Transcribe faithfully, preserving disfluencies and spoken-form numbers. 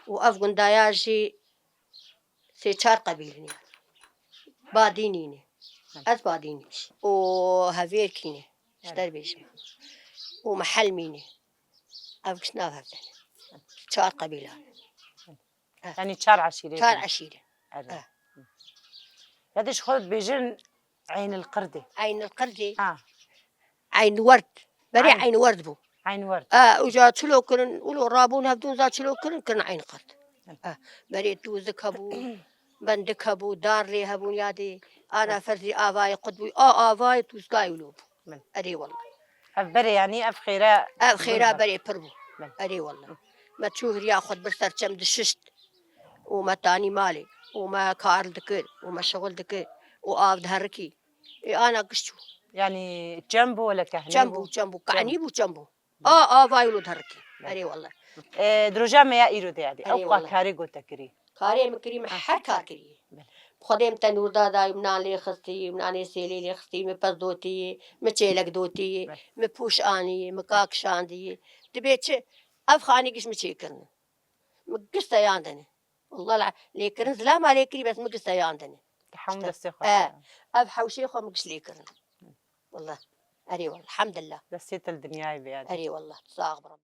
Û ev gundaya jî sê çar qebîlî ne. Badînî ne. Ez Badînî jî. Û Hevêrkî ne. Ji te re bêjim. Û Mihelmî ne. Ev giş nav hev de ne. Çar qebîla ne. Eh. Yanî çar eşîrê Çar tune. Eşîre. Erê. Eh. Ya de ji xwe dibêjin Eynil Qirdê. Eynil Qirdê. Ha. Eyn Werd. Berê Eyn. Eyn Werd bû. Eyn Werd. Eh, uca çilo kirin, ulo rabûn hevdûn za çilo kirin, kirin Eyn Qird. Min. Eh, berê tûzik hebû, bendik hebû, dar lê hebûn yadê. Ana Min. Ferzî avayê qut bû. A avayê tûzkayê ulo bû. Min. Erê wallah. Ev berê yanî ev xêre Ev xêra berê pir bû. Belê. Erê wallah. Me çû hiriya xwe bir ser çem dişişt. Û me tanî malê. Û me kar dikir. Û me şixul dikir. Û av diherikî. Ê ana giş çû. Yanî çem bû wele kehnî Çem bû? Bû, çem bû. Çem. Kehnî bû, çem bû. Belê. A, avayê lo diherikî. Belê. Erê wallah. E, di roja me ya îro de yadî. Erê Ew qa wallah. Karê gote kirî. Karê min kirî, min Ha. Her kar kirî. Belê. Xwedê min tenûr da dayî, min nan lê xistî, min nanê sêlê lê xistî, min pez dotî, min çêlek dotî, Belê. Min pûş anî, min kak şandî. Dibê çi? Ev xanî giş min çêkirin. Min giş seyan dene. Wallah la, lêkirin zilama lê kirî, bes min giş seyan dene. Te hemû destê xwe E, kir. Ev hewşê xwe min giş lê kirin. Wallah. Erê wallah. Elhamdulillah. Destê te li dinyayê bê yadî. Erê wallah. Sax bira.